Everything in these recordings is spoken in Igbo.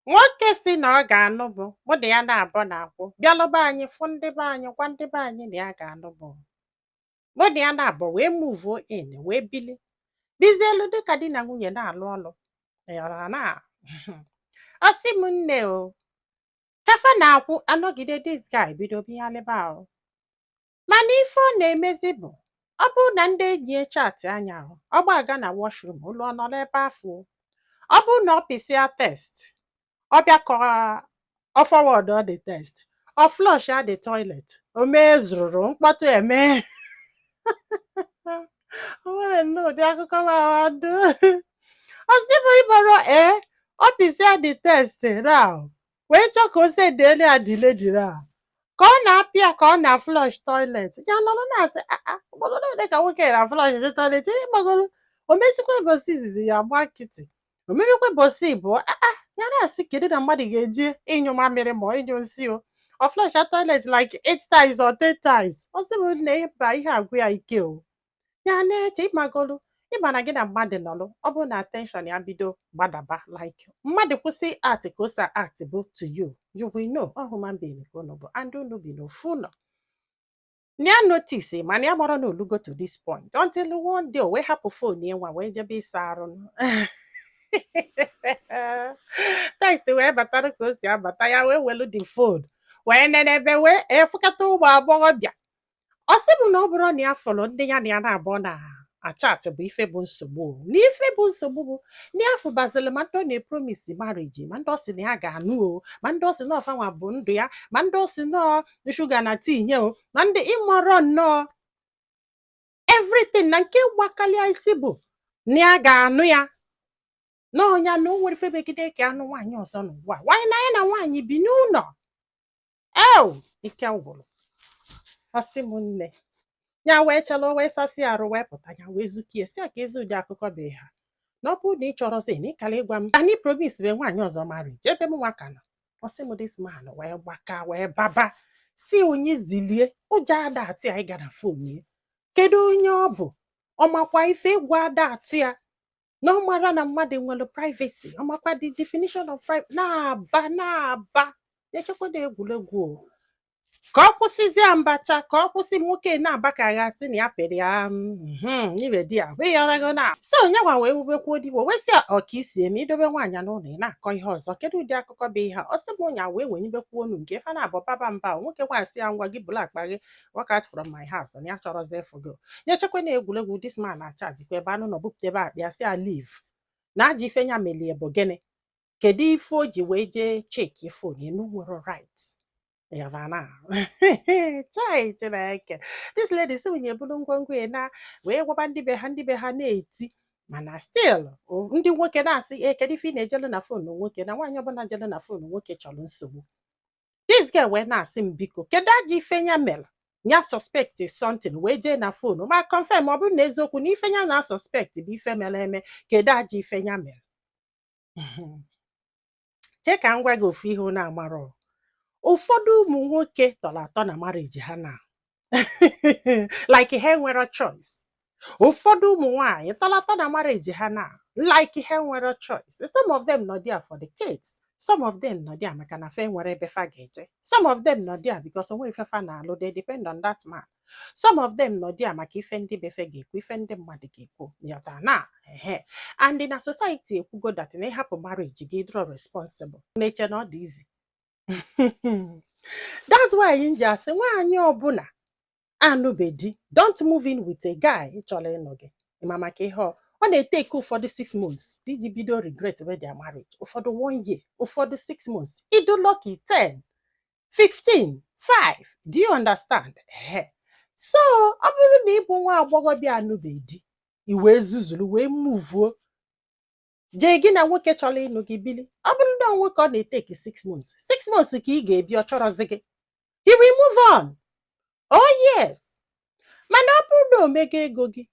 Nwoke si na ọ ga-anụ bụ mụ na ya na-abọ na-akwụ bịalụba anyị, fụ ndị be anyị, gwa ndị be anyị na ya ga-anụ bụ mụ na ya na-abọ, wee move in, wee bili bizielu dịka di na nwunye na-alụ ọlụ. Ịghọrọ na ọ sị m, nne o, kafa na-akwụ anọgide, this guy bido bịalịba ahụ. Mana ife ọ na-emezi bụ, ọ bụrụ na ndị enyi ya chat anya ahụ, ọ gbaga na washroom ụlọ, ọ nọrọ ebe afọ. Ọ bụrụ na ọ pịsịa text, ọ bịa ka ọ forward ọ the text, ọ flush ya the toilet, o mee zụrụ mkpọtụ eme. O nwere nnọọ ụdị akụkọ mawado. Ọ sị m ịbọrọ ee, ọ pịsịa the text now, wee chọọ ka o sendelu ya the lady now, ka ọ na-apịa, ka ọ na-flush toilet, ya nọrọ na-asị, "Ah ah, ugboro ole ka nwoke na flush toilet?" Ịgbagoro o mesikwa ụbọchị izizi, ya agba nkịtị. O mebekwa ụbọchị ịbụọ. Ah ah, ya na-asị, kedu na mmadụ ga-eji ịnyụ mamịrị ma ịnyụ nsị o ọ flush toilet like eight times or 10 times? Ọ sị m nne, ịba ihe agwụ ya ike o. Ya na-eche, ịmagolu, ịma na gị na mmadụ nọlụ, ọ bụrụ na attention ya bido gbadaba, like mmadụ kwụsị act ka o si act bụ to you, you will know ọ human being ka unu bụ and unu bi n'ofu ụlọ. Na ya notice, mana ya gbara na olugo to this point until one day o wee hapụ phone ya nwa wee jebe ịsa arụ. Text wee batara ka o si abata, ya wee welu the phone wee nenebe, wee efukata ụmụ agbọghọbịa. Ọ sị bụ na ọ bụrụ na ya fọrọ ndị ya na ya na-abụọ na achat bụ ife bụ nsogbu o. Na ife bụ nsogbu bụ na ya fụbazịlị ma ndị ọ na-epromise marriage, ma ndị ọ sị na ya ga-anụ o, ma ndị ọ sị na ọfanwa bụ ndụ ya, ma ndị ọ sị nọọ sugar na tea nye o, ma ndị ịmọrọ nnọọ everything. Na nke gbakalịa isi bụ na ya ga-anụ ya na ọnya, na o nwere ife megide ka anụ nwaanyị ọzọ n'ụwa. Nwaanyị na ya na nwaanyị bi n'ụlọ eo, ike gwụrụ. Ọ sị m nne, ya wee chelụ, wee sasị arụ, wee pụta, ya wee zukie, si a ka ezi ụdị akụkọ bụ ha, na ọ bụrụ na ị chọrọzi na ịkara ịgwa m, anyị promise bụ nwaanyị ọzọ marriage ebe m nwa ka nọ. Ọ sị m this man wee gbaka, wee baba, si onye zilie ụjọ ada atụ ya ịga na phone ya, kedu onye ọ bụ, ọmakwa ife egwu ada atụ ya, na ọ mara na mmadụ nwere privacy, ọmakwa the definition of privacy. Na-aba na-aba, echekwa na egwuregwu o, ka ọ kwụsịzie mbacha, ka ọ kwụsị nwoke na-aba ka ya sị na ya pịrị ya ibe di ya ịghọtago na so nyanwa wee wubekwuo diwo, wee sị ọ ka isi eme idobe nwaanyị n'ụlọ, ị na-akọ ihe ọzọ, kedu ụdị akụkọ bụ ihe a? Ọ sị m nya wee wenyibekwuo onu nke ife na-abụ baba mba. Nwoke nwaanyị sị ya, ngwa gị bụrụ akpa gị, walk out from my house, na ya chọrọzi ịfụ gị. Nyechekwa na egwuregwu, this man na-achajikwa ebe anụ nọ bupụta ebe akpa ya, sị ya leave, na ajọ ife ya melie bụ gịnị? Kedu ife o ji wee jee check phone ya na o nwere right? Ịghọtara? Chai, Chineke! This lady sị nwunye buru ngwongwo ya na wee gwaba ndị be ha, ndị be ha na-eti, mana still ndị nwoke na-asị e, kedu ife ị na-ejelu na phone nwoke, na nwaanyị ọbụla jelu na phone nwoke chọrọ nsogbu. This girl wee na-asị m, biko, kedu ajọ ife ya mere ya suspect something wee jee na phone ma confirm? Ọ bụrụ na eziokwu na ife ya na suspect bụ ife mere eme, kedu ajọ ife ya mere? Chee ka m gwa gị ofu ihe unu amarọ. Ụfọdụ ụmụ nwoke tọrọ atọ na marriage ha na like ha nwere choice. Ụfọdụ ụmụ nwanyị tọrọ atọ na marriage ha na like ha nwere choice. Some of them nọ there for the kids, some of them nọ there maka na fe nwere ebe fa ga-eje, some of them nọ there because o nwere ife fa na-alụ, they depend on that man, some of them nọ there maka ife ndị befe ga-ekwu, ife ndị mmadụ ga-ekwu, yọta na ehe. And na society ekwugo that na ịhapụ marriage gị draw responsible, na-eche na ọ dị easy. That's why m ji asị nwaanyị ọbụla anụbe di, don't move in with a guy chọrọ ịnụ gị. Ịma maka ihe ọ na-eteke ụfọdụ 6 months iji bido regret with their marriage, ụfọdụ one year, ụfọdụ 6 months, ịdụ lucky 10, 15, 5. Do you understand? Ehe. So ọ bụrụ na ị bụ nwa agbọghọbịa anụbe di, i wee zuzuru wee muvuo jee gị na nwoke chọrọ ịnụ gị bili, ọ bụrụ na nwoke ọ na-eteki 6 months, 6 months ka ị ga-ebi, ọ chọrọzi gị, he will move on. Oh yes. Mana ọ bụrụ na o mego ego gị,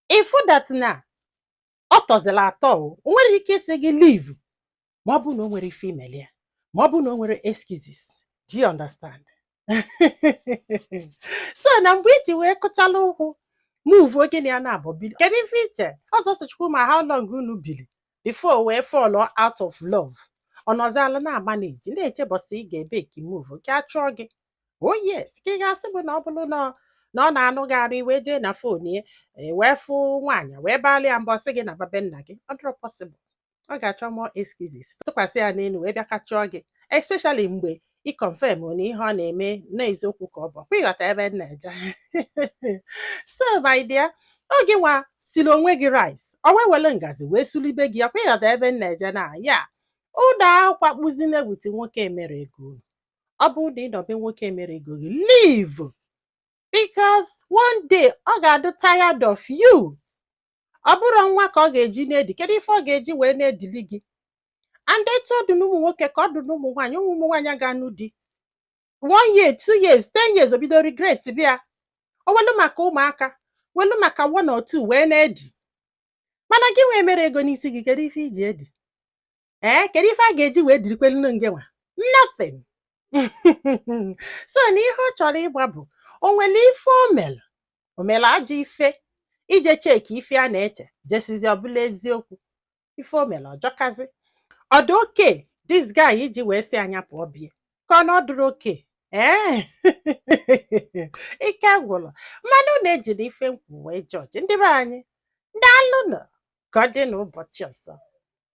ịfụ that na ọ tọzila atọ, o nwere ike isi gị leave, ma ọ bụ na o nwere ife imeli ya, ma ọ bụ na o nwere excuses. Do you understand? So na mgbe iji wee kụchala ụkwụ move oge na ya na-abụ bili, kedu ife iche ọzọ? Sochukwu ma how long unu bili before wee fall out of love. Ọ nọziala na-agba na-eji na-eche bọsị ị ga-ebe ka move ka a chụọ gị. Oh yes, ka ị ga-asị bụ na ọ bụrụ na ọ na-anụ gị arụ, wee jee na phone ya, wee fụ nwaanyị, wee balị ya mbọ, sị gị na babe nna gị. Ọ dịrọ possible. Ọ ga-achọ more excuses tụkwasị ya n'elu wee bịa ka chụọ gị, especially mgbe ị confirm na ihe ọ na-eme n'eziokwu ka ọ bụ ọkwa. Ịghọta ebe m na-eje? So my dear, oge nwa siri onwe gị rice, o wee were ngazi wee sulibe gị. Ọkwa ịghọta ebe m na-eje? Na ya ụlọ akwa kpụzine with nwoke emere ego unu. Ọ bụrụ na ị nọbe nwoke emere ego gị, leave, because one day ọ ga-adị tired of you. Ọ bụrụ nwa ka ọ ga-eji na-edi, kedu ife ọ ga-eji wee na-edili gị? And etu ọ dị n'ụmụ nwoke ka ọ dị n'ụmụ nwaanyị. Ụmụ nwaanyị ga-anụ di one year, 2 years, 10 years, o bido regret. Bịa o welu maka ụmụaka, welu maka one or two wee na-edi. Mana gị nwee mere ego n'isi gị, kedu ife iji edi? Ee, kedu ife a ga-eji wee dirikwelu gị nwa? Nothing. So na ihe ọ chọrọ ịgba bụ, o nwere ife o mere, o mere ajọ ife ije cheki ife a na-eche jesizi ọbụla eziokwu ife o mere ọjọkazi. Ọ dị oke this guy iji wee sị anya pụọ bie, ka ọ na ọ dịrị oke? Ee, ike gwụrụ mmanụ na-ejiri ife nkwụ wee jọji ndị be anyị. Daalụnụ, ka ọ dị n'ụbọchị ọzọ.